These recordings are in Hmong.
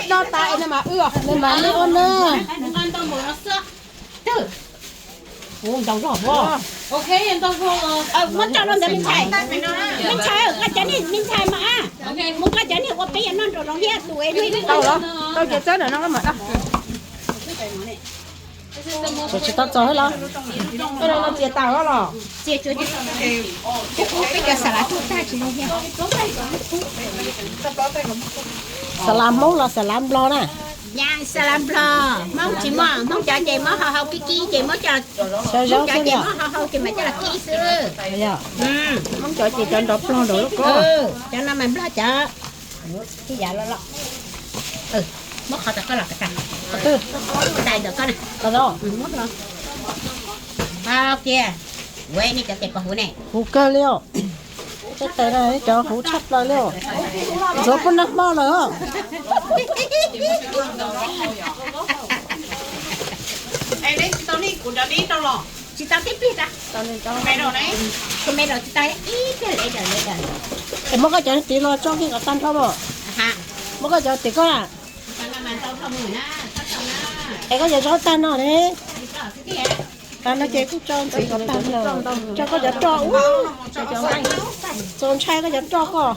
Do tas no mas wb, no mas nej ua na. Ntau zog. Muab tso rau ntawd me ntxhais. Me ntxhais, koj cov niag me ntxhais mas, mus koj cov niag ua peb yam noj nraum zoov thiab tus es tau los, tau ces txawb ntawm no mas. Tsis tau txog los, txias tas los. Peb cov xav lav tuaj tag tsis zoo thiab. Xav lav Hmoob los xav lav Nplog na? Xav lav Nplog, Hmoob tsis muaj, Hmoob cov ces muab hau hau kib kib ces muab cov, Hmoob cov ces muab hau hau ces mas coj los kib xwb. Hmoob cov ces cov nrov plog nrov lub ko. Cov no mas Nplog cov. Ib yam los los. Muab qhov tom koj los tas. Tais ntawm koj na. Muab los. Kiag. Ua nej cov tes koj huv ne. Huv kawg li os. Cov tais no cov huv tshaj plaws li os. Ntxuav pub nag hmo lawm os. Tsis tau tib pliag tas. Kuv me los tsis tau ib pliag li. Es muab koj cov tiv los tso kiag kom tag nrho mas. Muab koj cov tiv koj. Es koj cov zaub tag no ne. Tag no ces kuj tso ntxiv kom tag no. Tso koj cov roj ub. Txaus ntshai koj cov roj koj.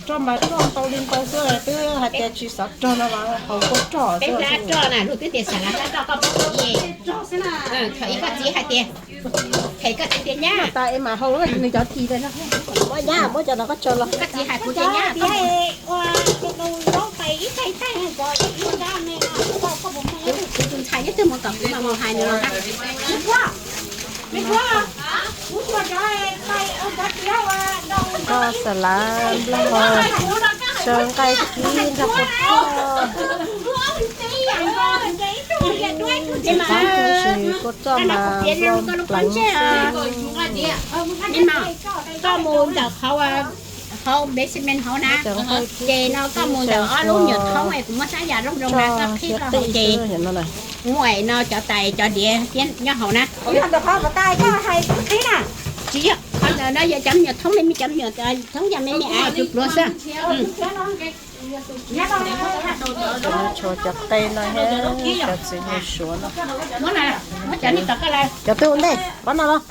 Roj mas roj ntau li ntau xwb, twb hais tias tsis xav rog no mas haus kua roj xwb. Roj na, lub twb tias xav lav roj koj pab ye. Thaum ib koj txiv hais tias, them koj txiv tias nyab. Tas es mas haus nws cov tis. Muab nyab, muab cov no koj tso los. Koj txiv hais kuv tias nyab, kuv tus ntxhais nyob twg mus kom kuv los mus hais nws los. Koj xav lav nplog, tso nqaij kib nrog kua roj. Tsis tau tab sis kua roj mas nplog pleev xwb. Koj mus ntawm qhov, qhov basement hauv na, ces no koj mus ntawm ob lub nyuam thoob es kuv muab sab yam looj zoo na, koj qhib rau hauv ces muaj no cov tais cov diav thiab nyob hauv na. Tsis yog, qhov ntawd no yog cov me nyuam thoob me me, cov me nyuam thoob yog me me pluav pluav xwb. Tshuav cov qe no thiab cov txiv nyuj suav no. Cov twg ua ntej, pab no los.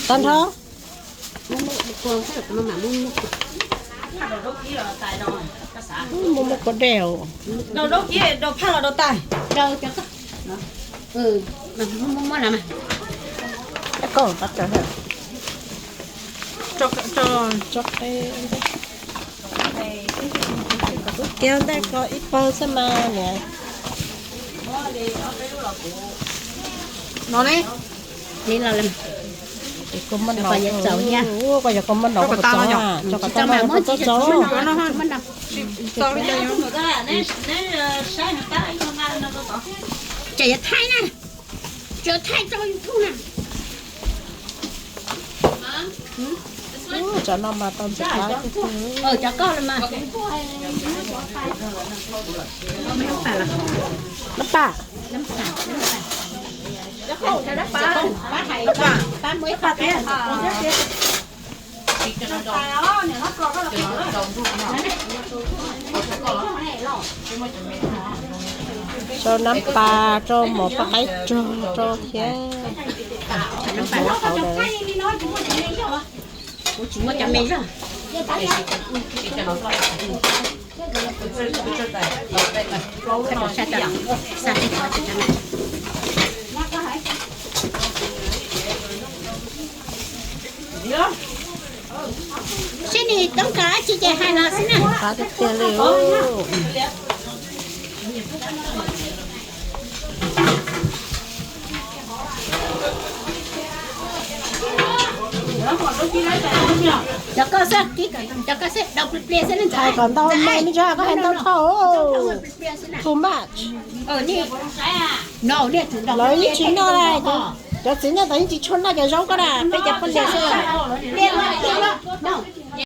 Tag nrho. Muaj muaj kua dej. Kiag ntej ko ib pawg xwb mas niam. No ne. Koj yog koj muab no, koj txaus, koj txaus. Ces yog thaij na, thaij rau YouTube na. Cov no mas tau ntxiv qab. Cov koj los mas. Nab pam. Rau nab pas, rau mov paj qaib rog rau thiab. Kuv tsis muaj cov me zog. Seb nws toob kas dab tsi ces hais los xwb na. Qab tiag tiag li. Cov koj xwb, cov koj xwb, daus pliag pliag xwb ne. Hais kom ntau me me ntsis, koj hais ntau dhau. Too much. Lawv yeej tsis noj, cov txiv neej tod yeej tsis tshua noj cov zaub ko na, peb cov poj niam xwb.